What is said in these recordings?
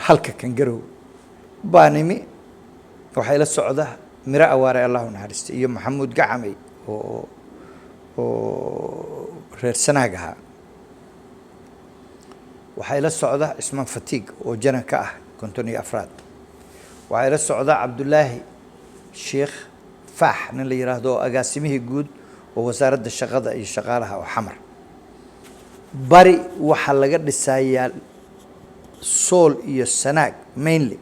Halka kan Garow baan imi. Waxaa ila socda Miro Awaare, Allahu naxariista, iyo Maxamuud Gacamey oo reer Sanaag ahaa. Waxaa ila socda Cismaan Fatiig oo janan ka ah 54aad. Waxaa ila socda Cabdulaahi Sheekh Faax, nin la yiraahdo, oo agaasimihii guud oo Wasaaradda Shaqada iyo Shaqaalaha oo Xamar. Bari waxaa laga dhisayaa Sool iyo Sanaag mainly.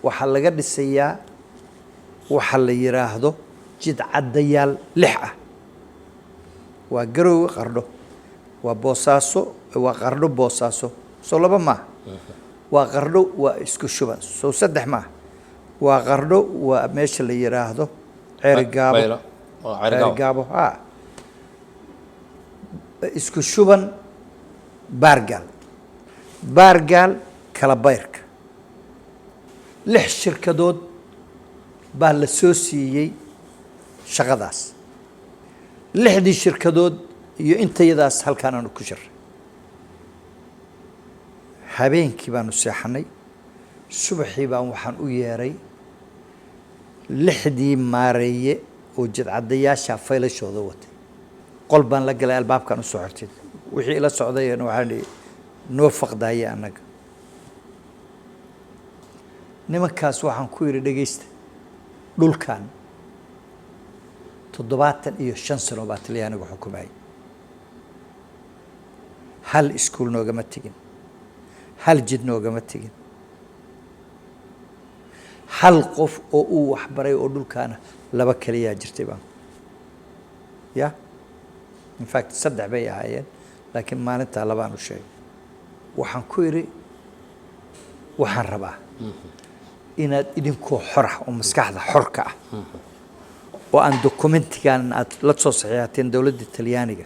Waxaa laga dhisayaa waxa la yiraahdo jidcaddayaal lix ah. Waa Garoowe, Qardho, waa Boosaaso, waa Qardho, Boosaaso, soo laba maaha? Waa Qardho, waa Isku Shuban, soo saddex maaha? Waa Qardho, waa meesha la yiraahdo Ceeri Gaabo. Baylo oo Ceeri Ceeri Gaabo. Gaabo ha, Isku Shuban, Baargaal, Baargaal, Kala Bayrka. Lix shirkadood baa la soo siiyey shaqadaas. Lixdii shirkadood iyo intayadaas halkaan aanu ku jiray. Habeenkii baanu seexanay. Subaxii baan waxaan u yeeray lixdii maareeye oo jidcadayaasha faylashooda watay. Qol baan la galay, albaabkaan usoo xirtay. Wixii ila socdayna waxaan ihi, noo faqdaaya annaga nimankaas. Waxaan ku yidhi, dhegaysta, dhulkan 75 sano baa Talyaanigu xukumayay. Hal iskuul noogama tegin, hal jid noogama tegin, hal qof oo uu waxbaray oo dhulkaana laba keliyaa jirtay baan ya. In fact, saddex bay ahaayeen, laakiin maalintaa labaan u sheegay. Waxaan ku idhi, waxaan rabaa inaad idinkoo xor ah oo maskaxda xorka ah oo aan documentigan aad la soo saxiixateen dowladda Talyaaniga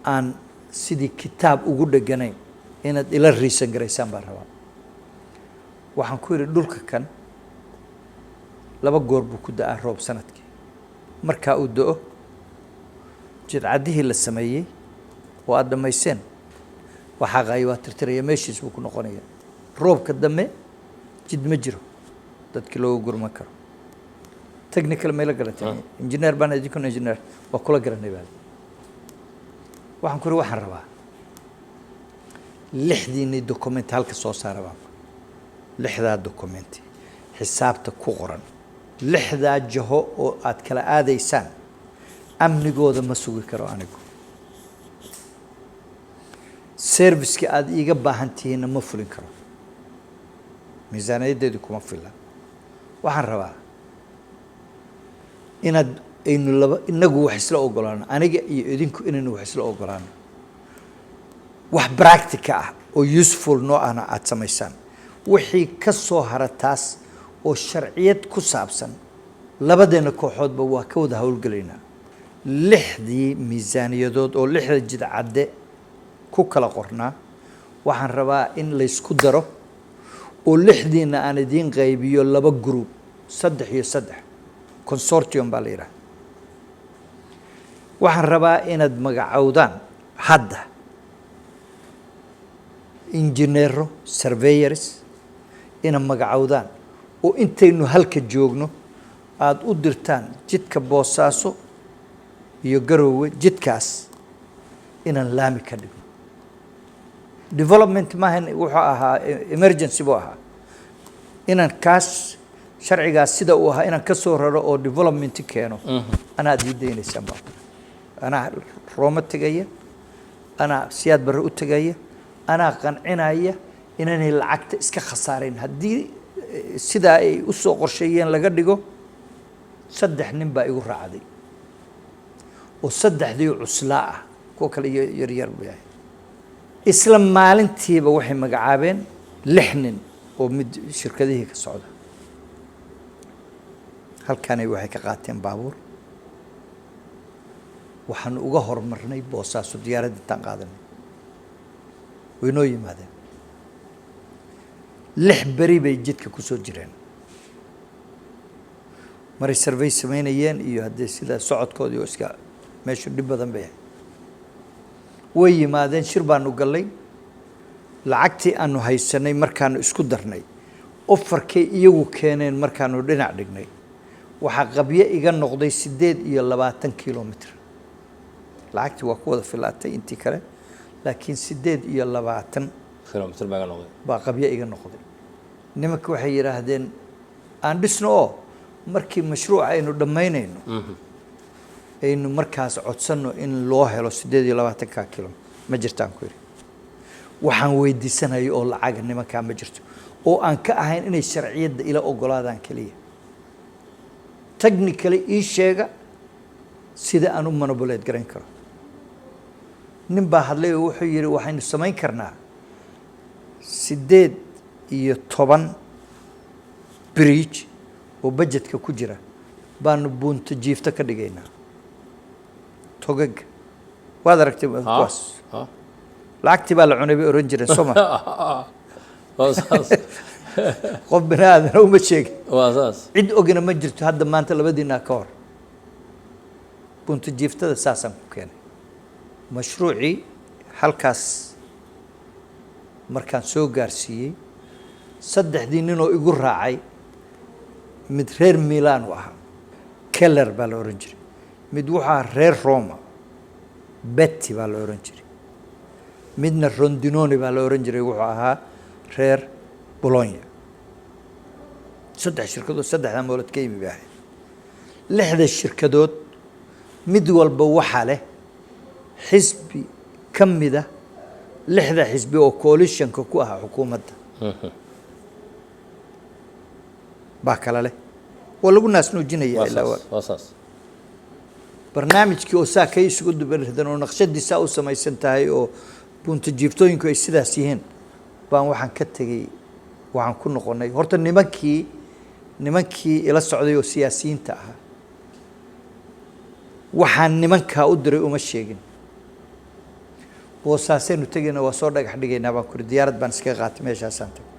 aan sidii kitaab ugu dheganayn inaad ila riisan garaysaan baan rabaa. Waxaan ku idhi, dhulka kan laba goor buu ku da'aa roob sanadkii. Markaa uu da'o, jidcaddihii la sameeyey oo aada dhammayseen waxaa qaaya, waa tirtiraya, meeshiis buu ku noqonaya. Roobka dambe jid ma jiro dadkii looga gurman karo. Technical mayla garatay? Engineer baan, idinkuna engineer waa kula garanay baa. Waxaan ku iri, waxaan rabaa lixdiinii document halka soo saara baan. Lixdaa documenti xisaabta ku qoran, lixdaa jaho oo aad kala aadaysaan, amnigooda ma sugi karo anigu. Serviceka aada iiga baahan tihiinna ma fulin karo, miisaaniyaddeedu kuma fila. Waxaan rabaa inaad aynu laba inagu wax isla ogolaano, aniga iyo idinku inaynu wax isla ogolaano, wax practical ah oo useful noo ahna aada samaysaan. Wixii ka soo hara taas oo sharciyad ku saabsan, labadeenna kooxoodba waa ka wada howlgelaynaa. Lixdii miisaaniyadood oo lixda jidcadde ku kala qornaa waxaan rabaa in laysku daro oo lixdiina aan idiin qaybiyo laba group, saddex iyo saddex, consortium baa la yidhaha. Waxaan rabaa inaad magacowdaan hadda injineero, surveyors inaad magacowdaan oo intaynu halka joogno aada u dirtaan jidka Boosaaso iyo Garoowe, jidkaas inaan laami ka dhigno. Development maahan, wuxuu ahaa emergency buu ahaa. Inaan kaas sharcigaas sida uu ahaa inaan ka soo raro oo development keeno anaad ii daynaysaan baa. Anaa Rooma tegaya, anaa Siyaad Barre u tegaya, anaa qancinaya inaanay lacagta iska khasaarayn haddii sidaa ay usoo qorsheeyeen laga dhigo. Saddex nin baa igu raacday oo saddexdii cuslaa ah, kuwa kale yaryar buu yahay. Isla maalintiiba waxay magacaabeen lix nin oo mid shirkadihii ka socda. Halkanay waxay ka qaateen baabuur. Waxaanu uga hormarnay Boosaaso diyaaradda intaan qaadanay. Way noo yimaadeen. 6 beri bay jidka kusoo jireen, maray survey samaynayeen iyo haddee sida socodkoodii oo iska meeshu dhib badan bay ahayd. Way yimaadeen, shir baanu gallay. Lacagtii aanu haysanay markaanu isku darnay, offerkay iyagu keeneen markaanu dhinac dhignay, waxaa qabyo iga noqday 28 kilomitr. Lacagtii waa ku wada filaatay intii kale, laakiin 28 kilomitr baa iga noqday. Baa qabyo iga noqday. Nimanka waxay yidhaahdeen, aan dhisno oo markii mashruuca aynu dhammaynayno aynu markaas codsanno in loo helo 28-ka kilo. Ma jirtaan, ku yidhi. Waxaan weydiisanayo oo lacaga nimankaa ma jirto, oo aan ka ahayn inay sharciyadda ila ogolaadaan keliya. Technically ii sheega sida aan u manipulate garayn karo. Nin baa hadlay oo wuxuu yidhi, waxaynu samayn karnaa 18 bridge oo budgetka ku jira baanu buunto jiifto ka dhigaynaa. Togaga waad aragtay kuwaas. Ha. Lacagtii baa la cunay bay oran jireen, soo ma? Waa saas. Qof bini aadana uma sheegin. Waa saas. Cid ogina ma jirto hadda maanta labadiinaa ka hor. Bunto jiiftada saasaan ku keenay mashruucii. Halkaas markaan soo gaarsiiyey, saddexdii ninoo igu raacay, mid reer Milan u ahaa, Keller baa la oran jiray. Mid wuxuu ahaa reer Roma, Betty baa la oran jiray. Midna Rondinone baa la oran jiray, wuxuu ahaa reer Bologna. Saddex shirkadood, saddexda moolad ka yimi bay ahayd. Lixda shirkadood mid walba waxaa leh xisbi ka mida lixda xisbi oo coalitionka ku ahaa xukuumadda baa kala leh. Waa lagu naasnuujinaya. Waa ilaa saas, waa saas. Barnaamijkii oo saa kay isugu dubarridan oo naqshadiisaa u samaysan tahay oo bunta jiiftooyinku ay sidaas yihiin baan waxaan ka tegey, waxaan ku noqonay horta nimankii ila socday oo siyaasiyiinta ahaa. Waxaan nimankaa u diray uma sheegin. Boosaasaynu tegayna, waa soo dhagax dhigaynaa baan kuri. Diyaarad baan iskaga qaatay, meeshaasaan tagay.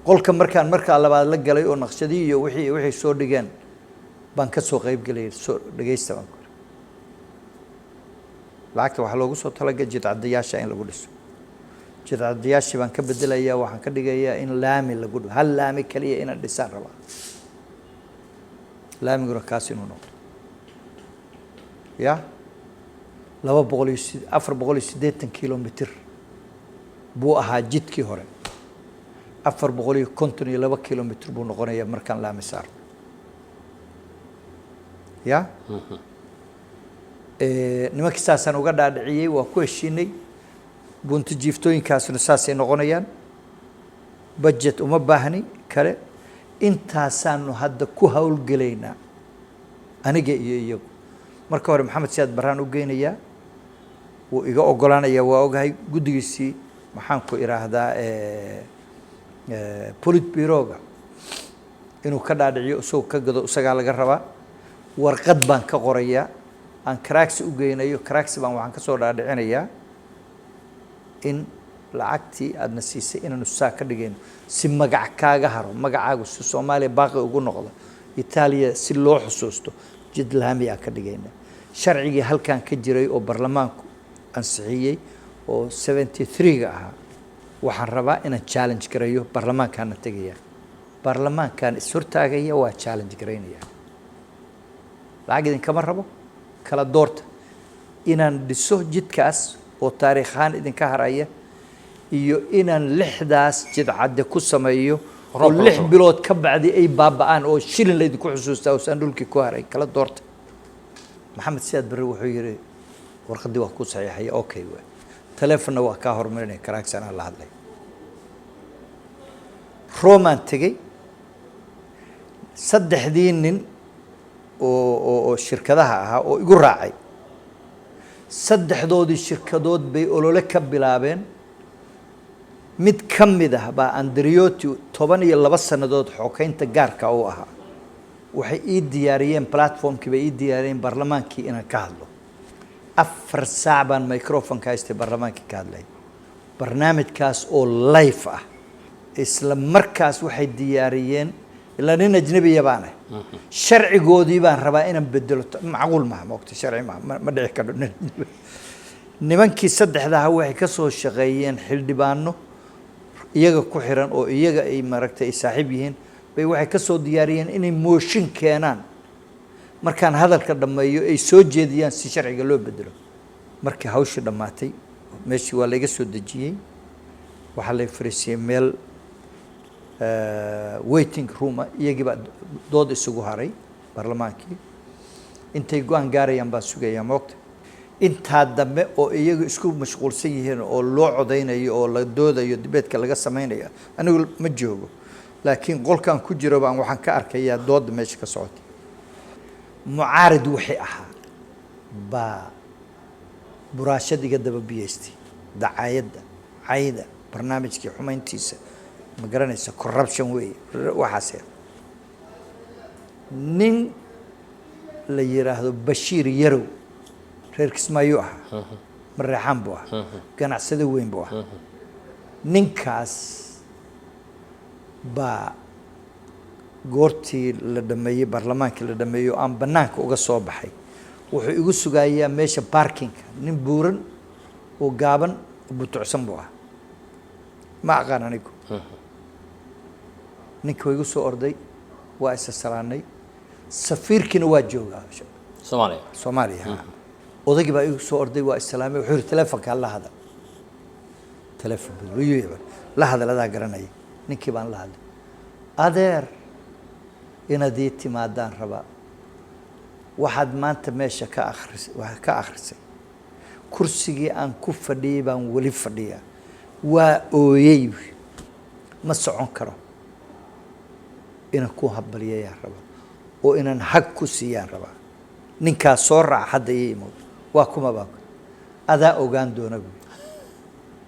Qolka markaan markaa labaad la galay oo naqshadihii iyo wixii soo dhigeen baan ka soo qayb gelay. Soo dhegeysta, baan kuri. Lacagta waxaa loogu soo talagalay jidcadayaasha in lagu dhiso. Jidcadayaashii baan ka bedelayaa, waxaan ka dhigayaa in laami lagu dhiso. Hal laami kaliya inaan dhisaan rabaa, laamiguna kaas inuu noqdo ya laba boqol iyo 480 kilomitr buu ahaa jidkii hore. 452 kilomitr buu noqonayaa markaan laami saarno. Ya nimankii saasaan uga dhaadhiciyey, waa ku heshiinay. Bunto jiiftooyinkaasna saasay noqonayaan. Budget uma baahni kale. Intaasaanu hadda ku howlgelaynaa, aniga iyo iyagu. Marka hore Maxamed Siyaad Barraan u geynayaa, wuu iga ogolaanayaa, waa ogahay. Guddigiisii, maxaan ku idhaahdaa, politbureauga inuu ka dhaadhiciyo, isagoo ka gado, isagaa laga rabaa. Warqad baan ka qorayaa aan Craxi u geynayo. Craxi baan waxaan ka soo dhaadhicinayaa in lacagtii aadna siisay inaanu saa ka dhigayno si magac kaaga haro, magacaagu si Soomaaliya baaqi ugu noqdo, Itaaliya si loo xusuusto, jid laami aan ka dhigayna. Sharcigii halkan ka jiray oo baarlamaanku ansixiyey oo 73-ga ahaa waxaan rabaa inaan challenge gareeyo. Baarlamaankaana tegaya, baarlamaankaan is-hortaagaya, waa challenge garaynaya. Lacag idinkama rabo. Kala doorta inaan dhiso jidkaas oo taariikh ahaan idinka haraya iyo inaan lixdaas jidcadde ku sameeyo oo Roobka la 6 shubo. bilood ka bacdi ay baaba'aan oo shilin laydinku xusuustaa oosaan dhulkii ku haray. Kala doorta. Maxamed Siyaad Barre wuxuu yidhi, warqaddii waa ku saxiixaya, okay. Waay, taleefonna waa kaa horumarinaya. Craxi anaa la hadlay. Romaan tegey. Saddexdii nin oo shirkadaha ahaa oo igu raacay, saddexdoodii shirkadood bay olole ka bilaabeen. Mid ka mid ah baa Andreotti, 12 sannadood xokeynta gaarka u ahaa. Waxay ii diyaariyeen platformkii bay ii diyaariyeen baarlamaankii inaan ka hadlo. 4 saac baan microphone-ka haystay, baarlamaankii ka hadlay, barnaamijkaas oo live ah. Isla markaas waxay diyaariyeen, ilaa nin ajnabiya baan ah, sharcigoodii baan rabaa inaan bedelo. Macquul maha, maogta, sharci maha, ma dhici karo nin ajnabi. Nimankii saddexdaha waxay ka soo shaqeeyeen xildhibaano iyaga ku xiran oo iyaga ay maaragtay ay saaxiib yihiin bay waxay ka soo diyaariyeen inay mooshin keenaan markaan hadalka dhammeeyo, ay soo jeediyaan si sharciga loo bedelo. Markii hawshii dhammaatay, meeshii waa layga soo dejiyey, waxaa lay fariisiyey meel waiting room ah. Iyagii baa dood isugu haray baarlamaankii. Intay go'aan gaarayaan baan sugayaa moogta. Intaa dambe oo iyagu isku mashquulsan yihiin oo loo codaynayo oo la doodayo, debate-ka laga samaynayo, anigu ma joogo, laakiin qolkan ku jiro baan waxaan ka arkayaa dooda meesha ka socota. Mucaarid wixii ahaa baa buraashad iga daba biyeystay, dacaayadda, cayda, barnaamijkii xumayntiisa, ma garanaysa, corruption weeye waxaas. Nin la yiraahdo Bashiir Yarow, reer Kismaayo ahaa, Mareexaan buu ahaa, ganacsado weyn buu ahaa. Ninkaas baa goortii la dhameeyey, baarlamaankii la dhameeyey oo aan banaanka uga soo baxay, wuxuu igu sugayaa meesha parking-ka. Nin buuran oo gaaban oo butucsan buu ahaa, ma aqaan anigu. Ninka waa igu soo orday, waa isa salaanay, safiirkiina waa joogaa. Soomaaliya. Soomaaliya, ha. Odaygii baa igu soo orday, waa islaamay. Wuxuu yidhi, "Telefonka la hadal." Telefon buu igu yeedhay, "La hadal, adaa garanaya." Ninkii baan la hadlay. "Adeer, inaad ii timaadaan rabaa. Waxaad maanta meesha ka akhris waxaad ka akhrisay, kursigii aan ku fadhiyey baan weli fadhiyaa. Waa ooyey, ma socon karo. Inaan ku hambalyeeyaan rabaa oo inaan hag ku siiyaan rabaa. Ninkaas soo raac, hadda ii imood." "Waa kuma?" baan ku. "Adaa ogaan doona," buui.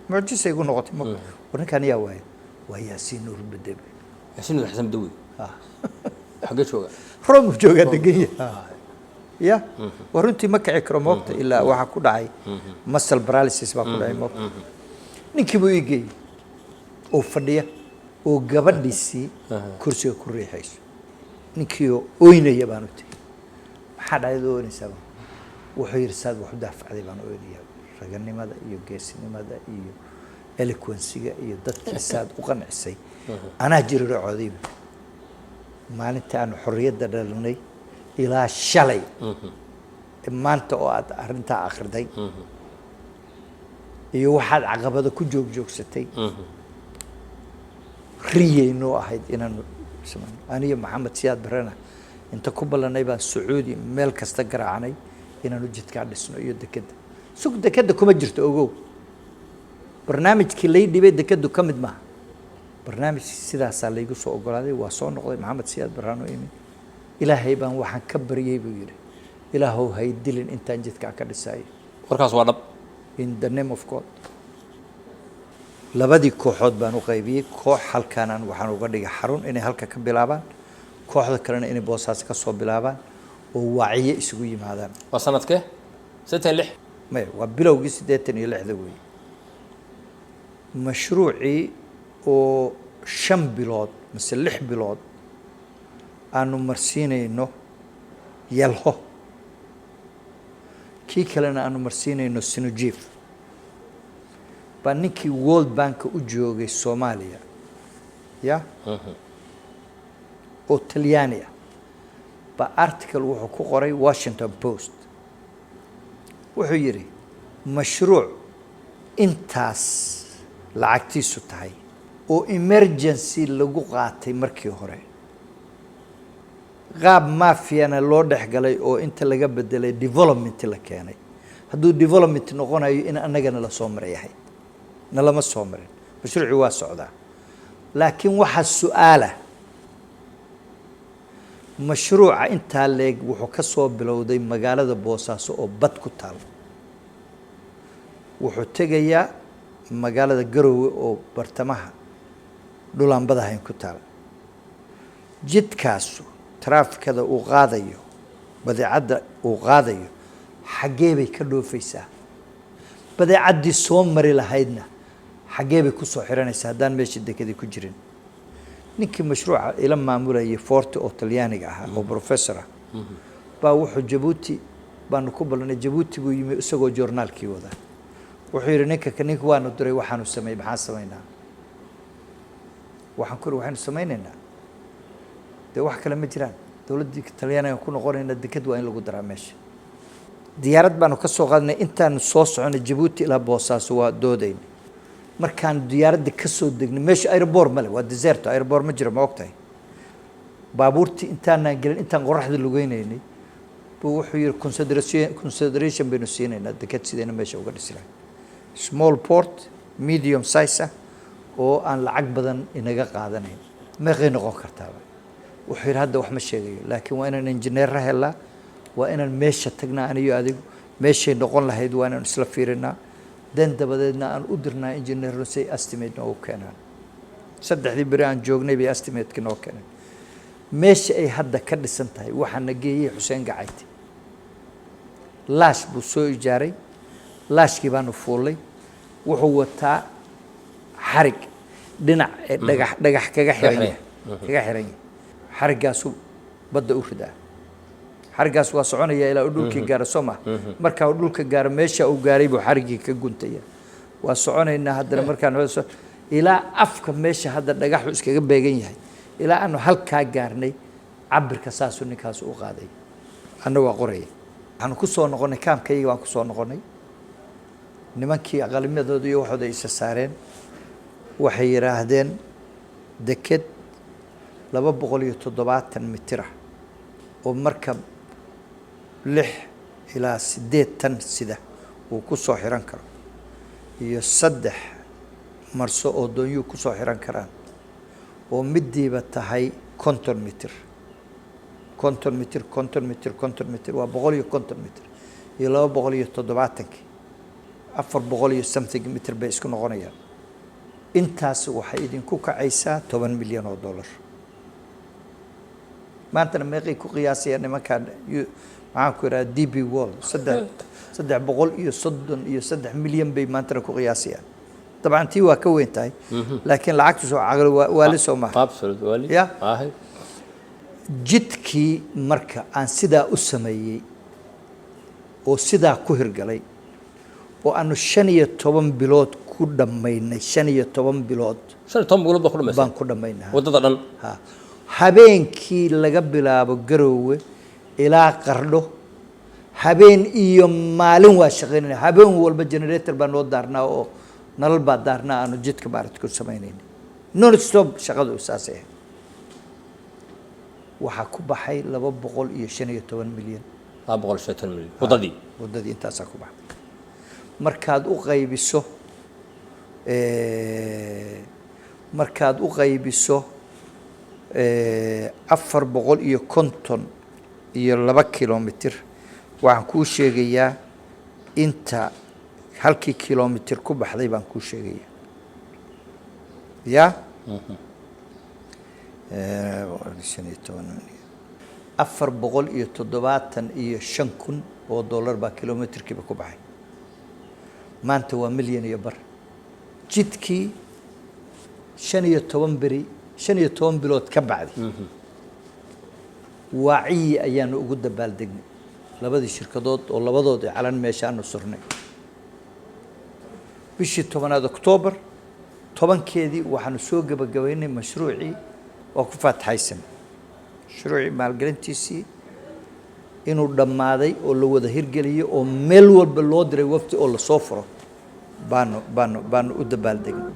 Mucjisa igu noqotay ma war. "Ninkaan yaa waaya?" "Waa Yaasiin Nuur Bade." Yaasiin Nuur Xasan Badawi xaggee jooga? Rome joogaa, degan yahay. Ya, waa runtii, ma kici karo moogta, ilaa waxaa ku dhacay muscle paralysis baa ku dhacay moogta. Ninkii buu ii geeyey oo fadhiya oo gabadhiisii kursiga ku riixayso. Ninkii oo oynaya baan u tegey. "Maxaa dhacay oo oynaysaa?" Wuxuu yidhi, "Saad wax u daafacday baan oynayaa, raganimada iyo geesinimada iyo eloquence-iga iyo dadkii saad u qancisay. Anaa jiriracooday maalinta aanu xorriyadda dhalinay ilaa shalay, maanta oo aad arrintaa akhriday iyo waxaad caqabado ku joogjoogsatay. Riyaynoo ahayd inaanu samayno. Aniyo Maxamed Siyaad Barrena inta ku ballanay baan Sacuudi meel kasta garaacnay inaanu jidkaa dhisno iyo dekedda." Sug, dekedda kuma jirto, ogow. Barnaamijkii lay dhibay dekeddu ka mid maaha barnaamijkii. Sidaasaa laygu soo ogolaaday. Waa soo noqday, Maxamed Siyaad Barraan u imi. "Ilaahay baan waxaan ka baryay," buu yidhi, "Ilaahow hay dilin intaan jidkaa ka dhisayo." Warkaas waa dhab. In the name of God. Labadii kooxood baan u qaybiyey. Koox halkaanaan waxaan uga dhigay xarun inay halka ka bilaabaan, kooxda kalena inay Boosaas ka soo bilaabaan oo waaciye isugu yimaadaan. Waa sanadkee? 86? Maya, waa bilowgii 86-da weeye. Mashruucii oo 5 bilood mise 6 bilood aanu marsiinayno Yalho, kii kalena aanu marsiinayno Sinujif, baa ninkii World Bank u joogay Soomaaliya, ya oo Talyaani ah, baa article wuxuu ku qoray Washington Post. Wuxuu yidhi, "Mashruuc intaas lacagtiisu tahay oo emergency lagu qaatay markii hore, qaab mafia-na loo dhex galay oo inta laga bedelay development la keenay, hadduu development noqonayo in annagana la soo maray ahayd, nalama soo marin. Mashruucii waa socdaa, laakiin waxaa su-aala mashruuca intaa leeg wuxuu ka soo bilowday magaalada Boosaaso oo bad ku taal, wuxuu tegayaa magaalada Garowe oo bartamaha dhulaan badahayn ku taal. Jidkaasu taraafikada uu qaadayo, badeecadda uu qaadayo, xaggee bay ka dhoofaysaa? Badeecaddii soo mari lahaydna xaggee bay kusoo xiranaysaa haddaan meesha dekadii ku jirin?" Ninkii mashruuca ila maamulayay, Forte oo Talyaaniga ahaa oo professor ah, baa wuxuu, Jabuuti baanu ku ballanay, Jabuuti buu yimi isagoo joornaalkii wadaa. Wuxuu yidhi, "Ninka waanu diray, waxaanu sameeyey, maxaan samaynaa?" Waxaan ku yidhi, "Waxaynu samaynaynaa dee wax kale ma jiraan, dowladdii Talyaaniga ku noqonayna, deked waa in lagu daraa meesha." Diyaarad baanu ka soo qaadnay, intaanu soo soconay Jabuuti ilaa Boosaaso waa doodayna. Markaan diyaaradda ka soo degnay, meesha airport male, waa deserto, airport ma jiro, ma ogtahay? Baabuurtii intaanaan gelin, intaan qoraxda lugeynaynay buu wuxuu yihi, Consideration baynu siinaynaa deked, sidayna meesha uga dhisi lahay small port, medium size ah, oo aan lacag badan inaga qaadanayn. Meeqay noqon kartaaba?" Wuxuu yidhi, "Hadda wax ma sheegayo, laakiin waa inaan injineerra helaa, waa inaan meesha tagnaa aniyo adigu, meeshay noqon lahayd waa inaan isla fiirinaa, dan dabadeedna aan u dirnaa injineerro say estimate noogu keenaan." 3dii beri aan joognay bay estimate-ki noo keeneen. Meesha ay hadda ka dhisan tahay waxaa na geeyey Xuseen Gacayti. Laash buu soo ijaaray, laashkii baanu fuullay. Wuxuu wataa xarig dhinac ee dhagax kaga xiran yahay, xariggaasuu badda u ridaa. Xariggaas waa soconaya ilaa uu dhulkii gaaro, soo ma? Markaa uu dhulka gaaro, meesha uu gaaray buu xariggii ka guntaya. Waa soconaynaa haddana, markaan ilaa afka meesha hadda dhagaxu iskaga beegan yahay, ilaa aanu halkaa gaarnay. Cabirka saasuu ninkaas u qaaday, anna waa qoraya. Waxaanu ku soo noqonnay kaamkayga, waan ku soo noqonnay. Nimankii qalimadooda iyo waxooda isa saareen, waxay yidhaahdeen, deked 270 mitir ah oo markab 6 ilaa 8 tan sida uu ku soo xiran karo, iyo 3 marso oo doonyuhu ku soo xiran karaan, oo midiiba tahay 50 mitir, 50 mitir, 50 mitir, 50 mitir, waa 150 mitir, iyo 270-kii, 400 iyo something mitir bay isku noqonayaan. Intaas waxay idinku kacaysaa 10 milyan oo dollar. Maantana meeqay ku qiyaasayaan nimankan, maxaan ku idhaha, DP World? 333 milyan bay maantana ku qiyaasayaan. Dabcan tii waa ka weyn tahay, laakiin lacagtu soo caqli waali soo maaha. Absolute waali. Ya. Ahay. Jidkii marka aan sidaa u sameeyey oo sidaa ku hirgalay oo aanu 15 bilood ku dhammaynay, 15 bilood. 15 bilood baa ku dhamaysa? Baan ku dhammaynay. Waddada dhan? Ha, habeenkii laga bilaabo Garoowe ilaa Qardho, habeen iyo maalin waa shaqaynayna. Habeen walba generator baa noo daarnaa oo nalal baa daarnaa, aanu jidka maaragta ku samaynayna non stop. Shaqadu saasay ahayd. Waxaa ku baxay 215 milyan. 215 milyan waddadii? Waddadii intaasaa ku baxday. Markaad u qaybiso 452 kilomitir, waxaan kuu sheegayaa inta halkii kilomitir ku baxday baan kuu sheegayaa. Ya, 15 milyan, 475 kun oo dollar baa kilomitirkiiba ku baxay. Maanta waa milyan iyo bar. Jidkii 15 beri, 15 bilood ka bacdi, waaciyi ayaanu ugu dabaaldegnay labadii shirkadood oo labadood ee calan meeshaanu surnay. Bishii 10aad, Oktoobar 10keedii, waxaanu soo gebagabaynay mashruucii. Waa ku faatixaysan mashruucii maalgelintiisii inuu dhammaaday oo la wada hirgeliyey oo meel walba loo diray wafdi oo lasoo furo baanu u dabaaldegnay.